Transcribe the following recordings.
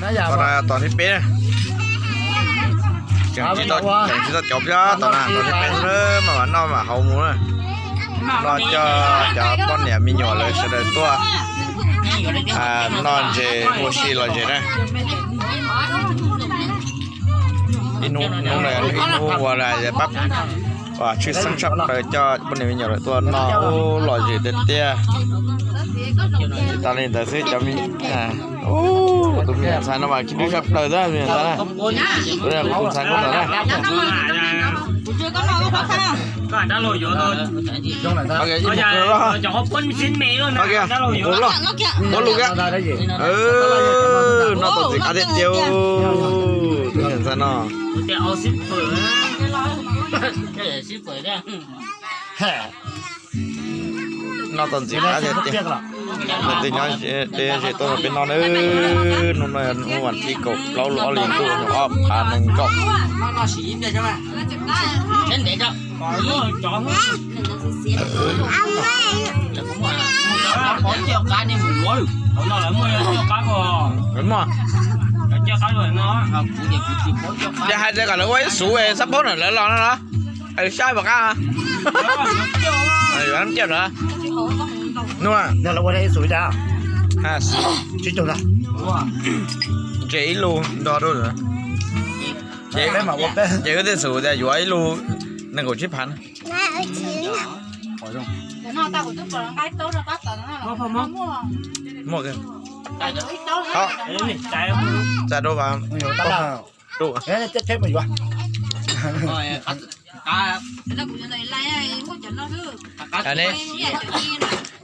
Tom no tom thib peb na. Tseem tsis tau cov peb, tom no tom thib peb xwb, mas mam noj mam haus mus na. Noj coj cov poj niam me nyuam lawv sawv daws tuaj noj ntses ua si lom zem na. Ib hnub, ib hnub uas pab tshwj xeeb tshaj plaws coj poj niam me nyuam lawv tuaj noj ub lom zem tiag tiag. Tsis tas li ntawd xwb, cov me, tus me nyuam ntxhais no mas khib dub tshaj plaws xwb, me nyuam ntxhais na. Tus ntxhais nkauj ntawd na. Ua lus kiag. Noj tau ntxiv qab tiag tiag, tus me nyuam ntxhais no. Noj tau ntxiv qab tiag tiag. Leej twg nyob ze tuaj nrog peb noj nawb. Hnub no hnub vas thib kaum plaub lub ob hlis ntuj ob phav nees nkaum. Muaj. Yog hais tias kom lawv ua ib xuv xab paub na lawv los no los. Saib puas qab. Yuav coj lawm. Nua, lawv ua ib xuv tas. Ces ib lub nto rau. Ces wb thiaj xav tias yuav ib lub nees nkaum tsib phav na. Muaj. Txais rau vas.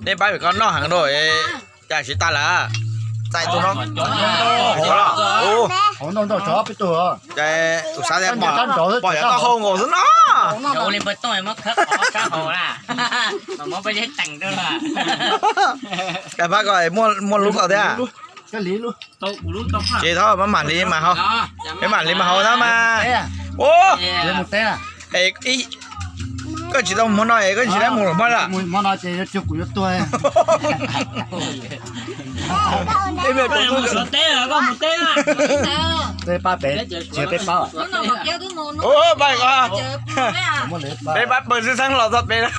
Nej pab pem koj noj heev rau, cas tsis tas lawm. Txais tus no. Tus xav tias pom yog koj hau nkaus xwb no. Cas pab ko muaj lub ko thiab. Ces thov maj mam li mas haus, maj mam li mas haus na mas. Ua, koj tsis tau mus hmo no es koj tsis tau mus lawm hmo lawm. Peb pab pawg xwb xeeb los txog peb na.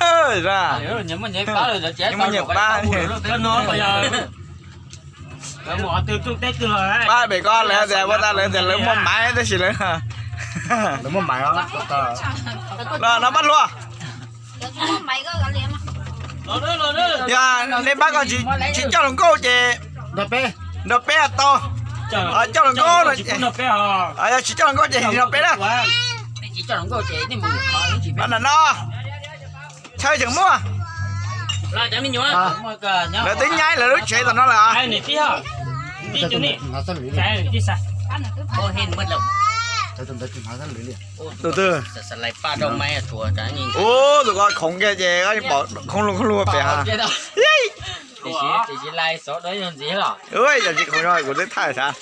Muaj nyiam pab. Pab pem ko lawv tias ua tas lawv tias lawv muaj maiv tab sis lawv, no pab hluas. Yog nej pab ko tsis coj hluas nkauj ces nrog peb tau. Coj hluas nkauj, yog tsis coj hluas nkauj ces nrog peb na. Pab na no. Chaw tseem muaj. Lawv twb nyaib lawv lub tsev tom no lawm. Tus twg? Ub, tus ko khoov kiag ces pom khoob lug khoob lug pem ha. Yog tsis khoov no kuv twb thaij sav.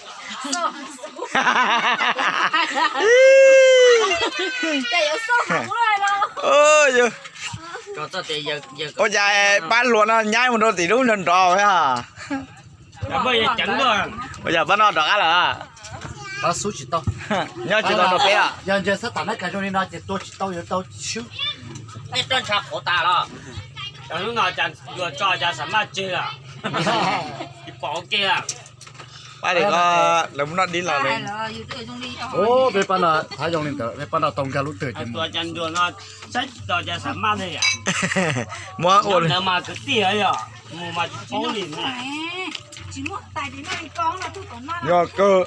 Ua cas pab hluas no nyaib mus rau tim lub nrov nrov. Ua cas pab no rov qab lawm? Nyob tsis tau nrog peb. Yog ntsia xab tam nab kas zoo li no ces tua tsis tau yuav tau swb. Nej tuaj ntshav qhuav tas los? Lub no yuav tso cas xam maj tseg lawm. Tsis pom ua ke lawm. Pab li ko lawv muab noj dib los li. Peb pab no thav zoo li ntawd, peb pab no tau nkag lub twg ces mus. Saib tsis tau cas xam maj ne yom. Muab ua li ntawd mas kwv tij yom, mus mas tsis paub li na. Yog kawg.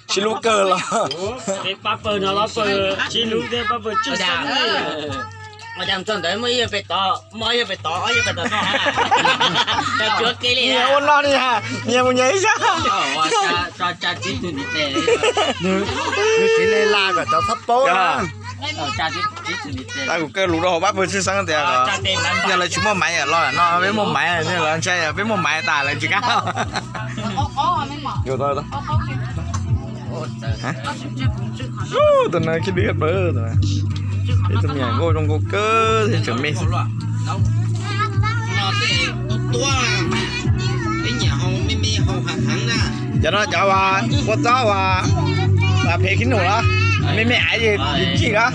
Sib hlub kawg los. Peb pab pawg no los pawg sib hlub thiab pab pawg tshwj xeeb. Ua cas txog ntawd muaj ib yawg pem tod, muaj ib yawg pem tod, ob yawg pem tod noj. Tsuav kev li. Nyias ua no li ha, nyias mus nyias ib sab. Nws tsis li laj kom cov txhob paub. Kuv kaw lus rau hauv pab pawg tshwj xeeb tias yog lawv tsis muaj maiv los no peb muaj maiv, lawv ntshai peb muaj maiv tas lawv tsis kam. Tus no khib dwb plaws, ib tug me nyuam nkauj zoo nkauj kawg thiab tseem me xwb. Cov no cov uas ua txob uas phem khib nus los, me me aiv ncig los.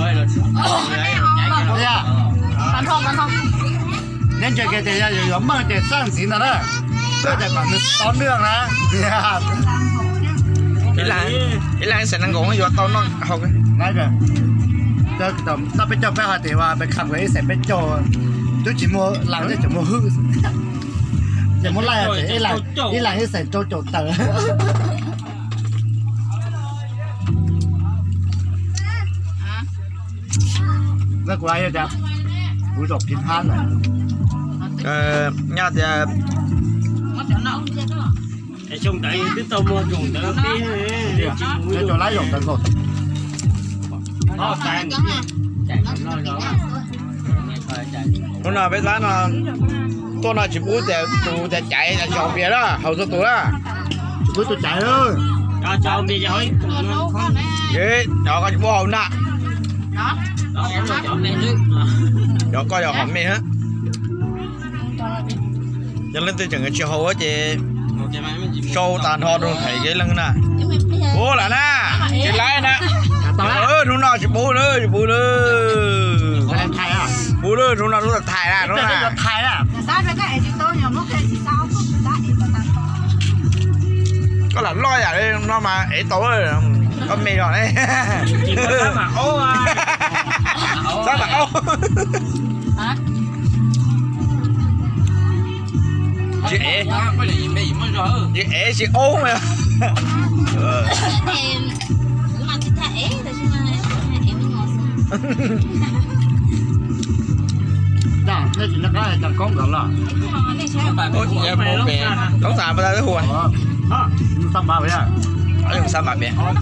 Neb ntsia kiag tias yog yuav meej ces txaj ntxiv ntag na, tuaj ces kom nws tau nws na. Ib leeg ib xees nees nkaum yuav tau noj haus. Tau peb caug peb hais tias ua peb kham ib xees peb caug, twb tsis muaj lees thiab tseem muaj hwj, ces muab laij ib leeg ib xees rau caum tawm. Kuv zaum phim hab na. Nyob tias xyoo ntawd twb tau muag zaum ntawd peb, zaum lab zaum ntawd nkaus. Hnub no peb tab no tuaj no tsis pub tias tus tias caiv, cov haus npias na, haus txhua tus na. Tsis pub tus caiv. Cov koj tsis pub haus na. Cov koj yog hom me. Yog leej twg tseem tsis haus ces sau tas nrho rau thaiv kev leej na. Ua lam na, tsis laib na. Hnub no tsis pub na, tsis pub na. Pub na, hnub no lub thaij na, hnub no. Koj lam loj yam li no mas ev tau, koj me zog ne. Xab mam aub. Tsis ev, tsis ev tsis aub. Toob xav pas tas hu, xab mam pem. Ua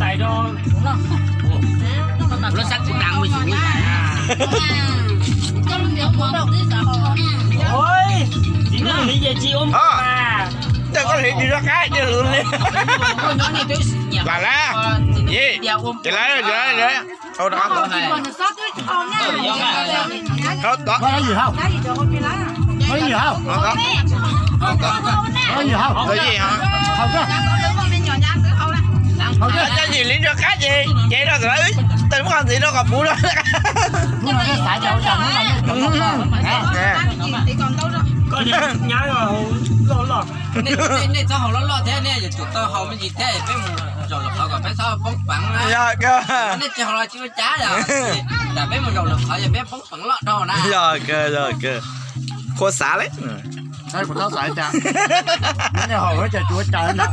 cas koj hliv tsis zoo qab tiag li. Lam lawm, ces lawm, ces lawm. Cov yim li ntsuag qab ces cev rau lawv, tes muab qhov ntxiv rau kom puv rau. Nej txhob haus loj loj thiab, nej yuav tsum tau haus me ntsis thiab, peb mus zaum lwm qhov kom peb txhob poob peev na. Nej tsis haus los tsis ua cas, yog peb mus zaum lwm qhov yog peb poob peev loj dhau na. Yog kawg, yog kawg. Qhuav xav li. Kuv txhob xav cas, nej haus ces tsis ua cas na.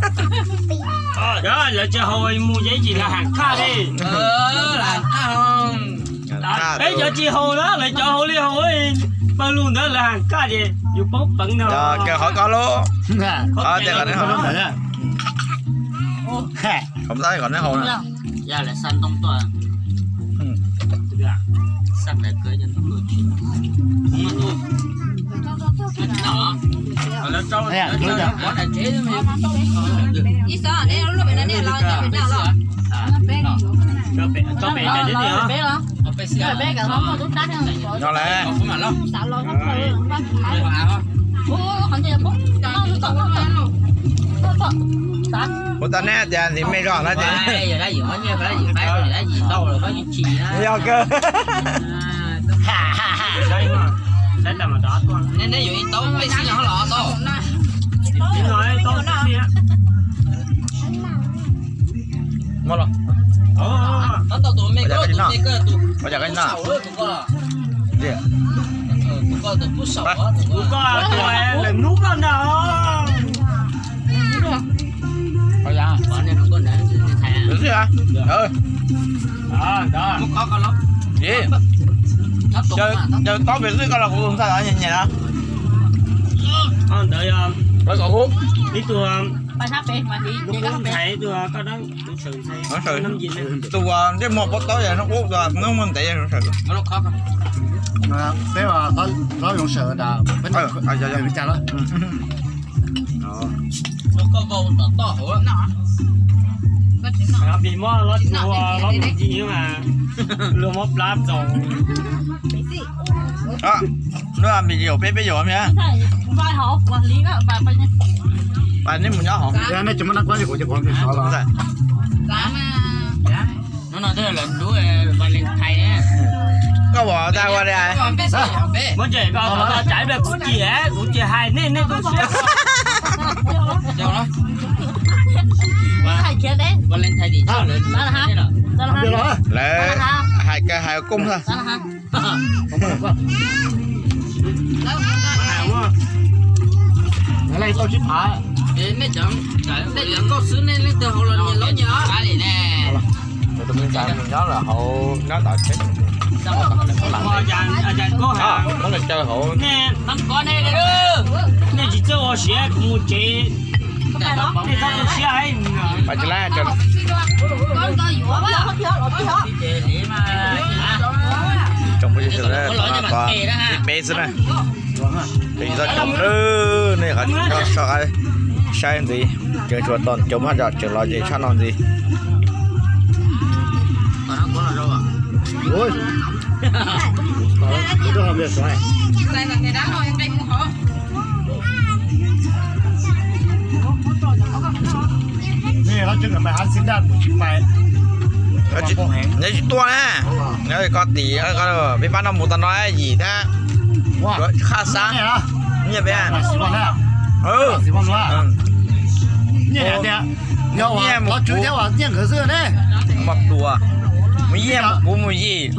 Lawv tsis haus mus ces ib chim lawv ham kaj li. Peb cov tsis haus na, lawv cov haus li haus, pawg lug ntawd lawv ham kaj ces yus poob peev no. Kawg qhov ko lub. Kom tab kom neb haus na. No lawm. Kuv tau neb tias ntxiv me zog na ces. Yog kawg. Muab los. Ua cas koj noj? Tus ko tus lawm hnub ko ntag. Xwb a. Ces caws tob pem xwb koj los kuv ntxhais nyiam nyiam na. Ntawd yog lawv kom kuv ib tug, tus ntsej muag pob taub yog hnub qub tus hnub muag ntev yog Zoov Sawm. Peb Zoov Sawm, peb cas los. Vim muab hlob tsuas hlob mus ncig mas luag muab plab txaus. Tuaj video peb peb yuav mia. Pab nej mus nyob hauv. Nej tsis muaj nab kuab ces kuv cia kuv mus xov los. Hnub no twb yog lawv lub Valentine. Koj pom tag ua li. Muab ntsej koj tov tau tsam ib pliag kuv cim, kuv cim hais nej, nej tu siab. Valentine tim tsho lawv, lawv hais kawg hais kuj. Leej tau sib phav. Nej cov nkauj xwb nej leej twg hauv los nyias laub nyias os. Nyob lawm hauv nyob tod teb. Muab lawv caw hauv. Nej tsis txawj ua siav kuv mus tsev. Nej txhob tu siab. Tsoom phooj ywg sawv daws, ib peb xwb na. Peb tsis txhob tsoom, nej qhov tsis txhob saib ntxiv, tseem tshuav tos coob haj yam tseem los ces tshaj no ntxiv. Nyob tsis tuaj na, nyob koj tim, peb pab no mus tau no yim thiab. Qhaj xab nyiaj peb. Nyiaj mus kuv, mus nyiaj mus kuv mus yim.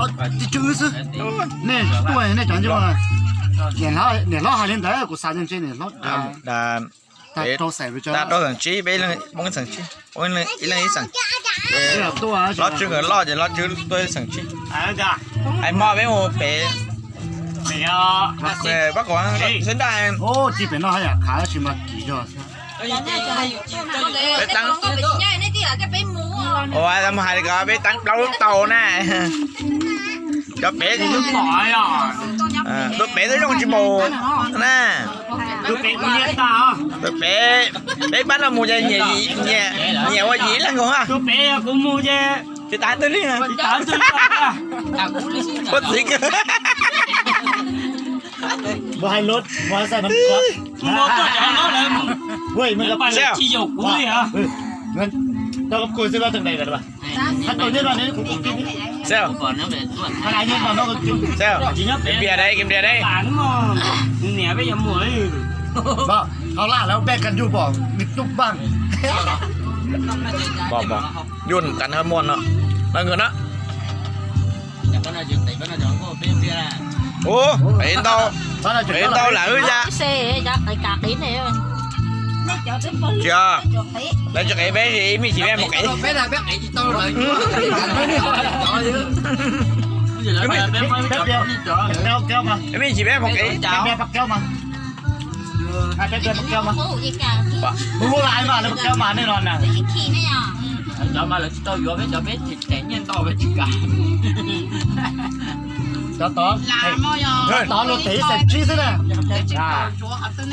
Nej tuaj nej cov niam hlob hais li ntawd kuv xav ntshe niam hlob tag rau xeem tsib, peb poob xeem tsib, ib leeg ib xeem. Hlob Tswb nkawd loj ces Hlob Tswb tuaj xeem tsib. Hais hmo peb mus pem, pab kom xeeb daj. Peb teeb, ua mus hais li ko peb teeb plaub lub tau na. Cov pem, tus pem twb zoo tsis mus na. Tus pem, peb pab no mus ces nyiam ua yim leej nkaus. Tus pem kuv mus ces tsis tas twg li. Puab txiv kawg. Npias dai, npias dai. Tau laj lawm peb kan yug pom nws tub npaj. Yus kan muaj no, no nkawd na. Ua, pem ntau, pem ntau lawm ya. Tsis, lawv tsis qev peb, ib me ntsis peb mus qev. Ib me ntsis peb mus qev. Cov tod, cov tod luag them ib xeem tsib xwb na.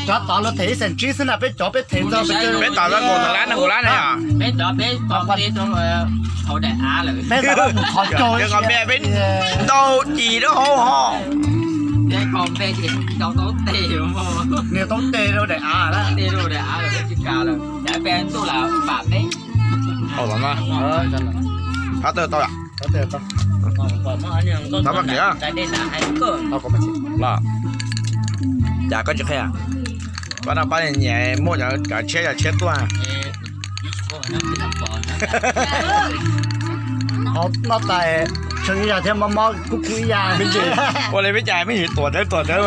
Cov tod luag them ib xeem tsib xwb na, peb cov peb them ntau. Peb tom tau kaum tawm lab nees nkaum lab ne yom. Peb tom, peb tom, peb mus qhov cog, peb ntau ci lub hauv ho. Niag tau tes rau daim av, peb ntuj lam pam peb. Qab tawg tau, qab pab kev los. Cas koj tsis qhia? Pab no pab nyiam muaj cov tshiab, cov tshiab tuaj. Noj tas tsheej ib yam thiab, mob mob kub kub ib yam. Ua li peb cas me ntsis tuam tawv tuam tawv.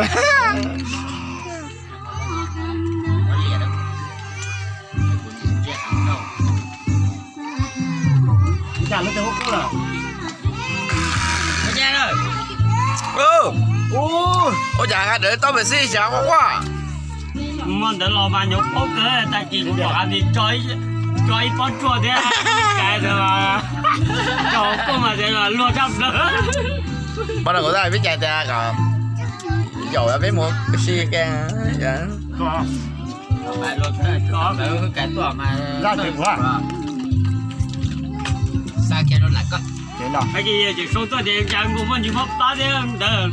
Ua cas nqa dawv tau pem xij xyav quaj quaj. Muaj ntawd los mas nyuaj paub kawg, tag kis kuv pom Abi tso ib pob tsuaj thiab, kais ntawd mas, tso koj mas luag tshaj plaws. Pab no kuv tab peb cais tias kom yaum peb mus si ke. Ces sau tuaj ces cas nkaus muaj ntsis mob plab thiab ntawd.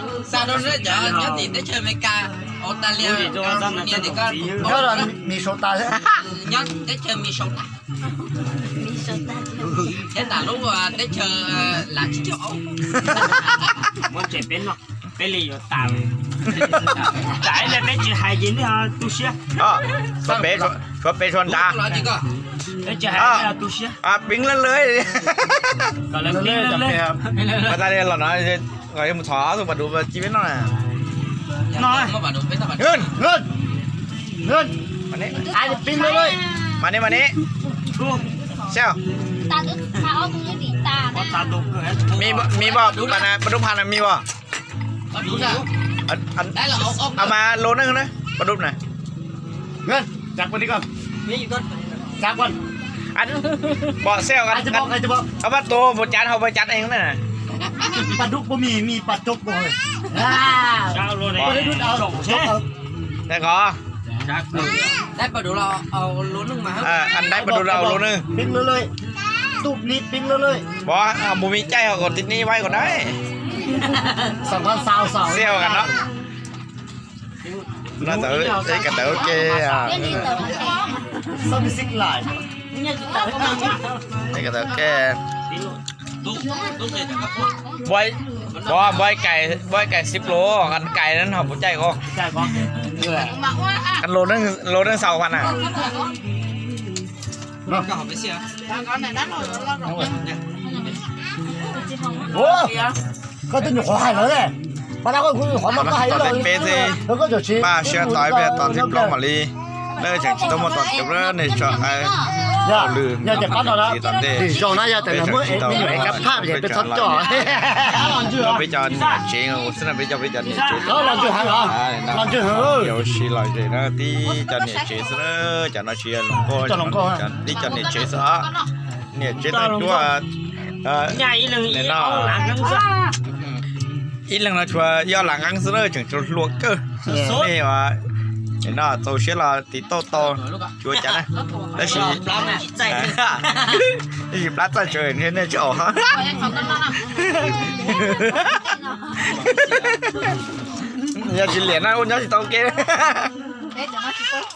Xa rau cov nyob tim teb chaws Amelikas, Australia, California, nyob Minnesota, nyob teb chaws Minnesota. Thiab nram lub teb chaws Lav Tsib Caug Aub. Muab tsev peb noj, peb li yuav tas. Tsam ib pliag peb tsis hais ces nej tu siab. Tshuav peb, tshuav peb tshuav nrad. Peb tsis hais nej tu siab. Peev lawv lawv. Los no, mus thov ob tug pas dub ci peb noj na. Mas ne, mas ne. Me npoj, pas dub phas na me npoj. Mas lus neej na, pas dub na. Pom xwb, koj pab tua puas cav hauv puas cav eeg na. Pas dub pua mis, mis pas dub pua. Dai qhov, ăn dai pas dub rau lub neej. Pov mus mi caij ho kom tib nib vaib kom dai. Xiab kan no. No tawv, ib ka tawv ke. Ib ka tawv ke. Npua kais, npua kais xib pluag, kais na ho puas caij ko. Lus neej xaus qhov na. Koj twb nyuam qhuav hais lawm, pas dab koj kuv nyuam qhuav muab koj hais lawm, peb thiaj paj siab tau peb tau thib plaub mam li. Lawv tseem tsis tau muaj tos tiav nej tso hais. Yog tias pab no na, tim zoo na yog tias muaj me nyuam es kab phaj ces peb txhob coj. Peb cov niam tsev xwb na, peb cov, peb cov niam tsev los ntswg heev, los ntswg heev, ua si lom zem na, tib cov niam tsev xwb na, cov no tsis yog hluas nkauj, tib cov niam tsev xwb os. Niam tsev tag cuab, ib leeg no tshuav yog lam nqeeb xwb na, tseem tshuav hluas kawg. Nej no txaus siab los tiv tauj tau, tsis ua cas na. Tab sis, tab sis plab txaij tsawv nej tsis haum. Yog tsis liam no ua nyob tsis tau ke.